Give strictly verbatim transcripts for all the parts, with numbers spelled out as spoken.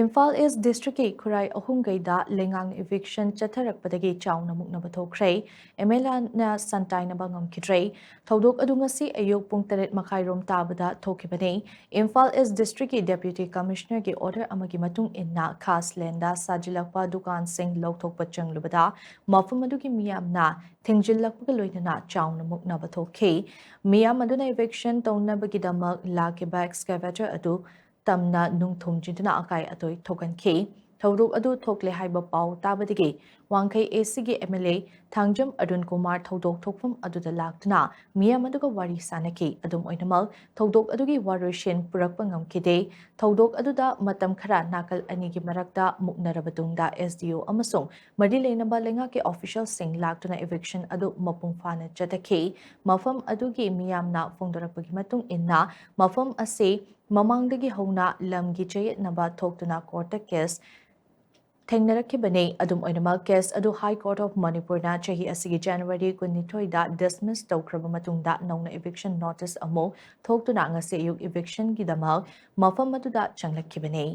ꯏꯝꯐꯥꯜ ꯏꯁ ꯗꯤꯁꯇ꯭ꯔꯤꯛꯀꯤ ꯈꯨꯔꯥꯏ ꯑꯍꯨꯝꯒꯩꯗ ꯂꯩꯉꯥꯛꯅ ꯏꯚꯤꯛꯁꯟ ꯆꯠꯊꯔꯛꯄꯗꯒꯤ ꯆꯥꯎꯅ ꯃꯨꯛꯅꯕ ꯊꯣꯛꯈ꯭ꯔꯦ꯫ ꯑꯦꯝ ꯑꯦꯜ ꯑꯦꯅ ꯁꯟꯇꯥꯏꯅꯕ ꯉꯝꯈꯤꯗ꯭ꯔꯦ꯫ ꯊꯧꯗꯣꯛ ꯑꯗꯨ ꯉꯁꯤ ꯑꯌꯨꯛ ꯄꯨꯡ ꯇꯔꯦꯠ ꯃꯈꯥꯏꯔꯣꯝ ꯇꯥꯕꯗ ꯊꯣꯛꯈꯤꯕꯅꯤ꯫ ꯏꯝꯐꯥꯜ ꯏꯁ ꯗꯤꯁꯇ꯭ꯔꯤꯛꯀꯤ ꯗꯦꯄ꯭ꯌꯨꯇꯤ ꯀꯃꯤꯁꯅꯔꯒꯤ ꯑꯣꯔꯗꯔ ꯑꯃꯒꯤ ꯃꯇꯨꯡ ꯏꯟꯅ ꯈꯥꯁ ꯂꯦꯟꯗ ꯁꯥꯖꯤꯜꯂꯛꯄ ꯗꯨꯀꯥꯟꯁꯤꯡ ꯂꯧꯊꯣꯛꯄ ꯆꯪꯂꯨꯕꯗ ꯃꯐꯝ ꯑꯗꯨꯒꯤ ꯃꯤꯌꯥꯝꯅ ꯊꯤꯡꯖꯤꯜꯂꯛꯄꯒ ꯂꯣꯏꯅꯅ ꯆꯥꯎꯅ ꯃꯨꯛꯅꯕ ꯊꯣꯛꯈꯤ꯫ ꯃꯤꯌꯥꯝ ꯑꯗꯨꯅ ꯏꯚꯤꯛꯁꯟ ꯇꯧꯅꯕꯒꯤꯗꯃꯛ ꯂꯥꯛꯈꯤꯕ ꯑꯦꯛꯁꯀꯦꯚꯦꯇꯔ ꯑꯗꯨ ꯇꯝꯅ ꯅꯨꯡ ꯊꯨꯝꯖꯤꯟꯗꯨꯅ ꯑꯀꯥꯏ ꯑꯇꯣꯏ ꯊꯣꯛꯍꯟꯈꯤ꯫ ꯊꯧꯗꯣꯛ ꯑꯗꯨ ꯊꯣꯛꯂꯦ ꯍꯥꯏꯕ ꯄꯥꯎ ꯇꯥꯕꯗꯒꯤ ꯋꯥꯡꯈꯩ ꯑꯦ ꯁꯤꯒꯤ M L A Thangjam Arun Kumar ꯊꯧꯗꯣꯛ ꯊꯣꯛꯐꯝ ꯑꯗꯨꯗ ꯂꯥꯛꯇꯨꯅ ꯃꯤꯌꯥꯝ ꯑꯗꯨꯒ ꯋꯥꯔꯤ ꯁꯥꯅꯈꯤ꯫ ꯑꯗꯨꯝ ꯑꯣꯏꯅꯃꯛ, ꯊꯧꯗꯣꯛ ꯑꯗꯨꯒꯤ ꯋꯥꯔꯣꯏꯁꯤꯟ ꯄꯨꯔꯛꯄ ꯉꯝꯈꯤꯗꯦ꯫ ꯊꯧꯗꯣꯛ ꯑꯗꯨꯗ ꯃꯇꯝ ꯈꯔ ꯅꯥꯀꯜ ꯑꯅꯤꯒꯤ ꯃꯔꯛꯇ ꯃꯨꯛꯅꯔꯕ ꯇꯨꯡꯗ ꯑꯦꯁ ꯗꯤ ꯑꯣ ꯑꯃꯁꯨꯡ ꯃꯔꯤ ꯂꯩꯅꯕ ꯂꯩꯉꯥꯛꯀꯤ ꯑꯣꯐꯤꯁꯤꯌꯦꯜꯁꯤꯡ ꯂꯥꯛꯇꯨꯅ ꯏꯚꯤꯛꯁꯟ ꯑꯗꯨ ꯃꯄꯨꯡ ꯐꯥꯅ ꯆꯠꯊꯈꯤ꯫ ꯃꯐꯝ ꯑꯗꯨꯒꯤ ꯃꯤꯌꯥꯝꯅ ꯐꯣꯡꯗꯣꯔꯛꯄꯒꯤ ꯃꯇꯨꯡ ꯏꯟꯅ, ꯃꯐꯝ ꯑꯁꯤ ꯃꯃꯥꯡꯗꯒꯤ ꯍꯧꯅ ꯂꯝꯒꯤ ꯆꯌꯦꯠꯅꯕ ꯊꯣꯛꯇꯨꯅ ꯀꯣꯔꯠꯇ ꯀꯦꯁ ꯊꯦꯡꯅꯔꯛꯈꯤꯕꯅꯤ꯫ ꯑꯗꯨꯝ ꯑꯣꯏꯅꯃꯛ, ꯀꯦꯁ ꯑꯗꯨ ꯍꯥꯏ ꯀꯣꯔꯠ ꯑꯣꯐ ꯃꯅꯤꯄꯨꯔꯅ ꯆꯍꯤ ꯑꯁꯤꯒꯤ ꯖꯅꯋꯥꯔꯤ ꯀꯨꯟꯅꯤꯊꯣꯏꯗ ꯗꯤꯁꯃꯤꯁ ꯇꯧꯈ꯭ꯔꯕ ꯃꯇꯨꯡꯗ ꯅꯧꯅ ꯏꯚꯤꯛꯁꯟ ꯅꯣꯇꯤꯁ ꯑꯃꯨꯛ ꯊꯣꯛꯇꯨꯅ ꯉꯁꯤ ꯑꯌꯨꯛ ꯏꯚꯤꯛꯁꯟꯒꯤꯗꯃꯛ ꯃꯐꯝ ꯑꯗꯨꯗ ꯆꯪꯂꯛꯈꯤꯕꯅꯤ꯫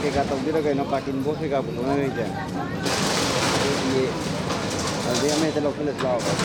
ꯀꯩꯀꯥ ꯇꯧꯗꯣꯏꯔꯥ ꯀꯩꯅꯣ, ꯀꯥꯔꯇꯤꯟ ꯕꯣꯛꯁ ꯀꯩꯀꯥ ꯄꯨꯊꯣꯛꯅꯔꯤꯁꯦ? ꯑꯗꯨꯗꯤ ꯑꯗꯨꯗꯩ ꯑꯃ ꯍꯦꯛꯇ ꯂꯧꯁꯤꯜꯂꯁꯤ ꯂꯥꯛꯑꯣ꯫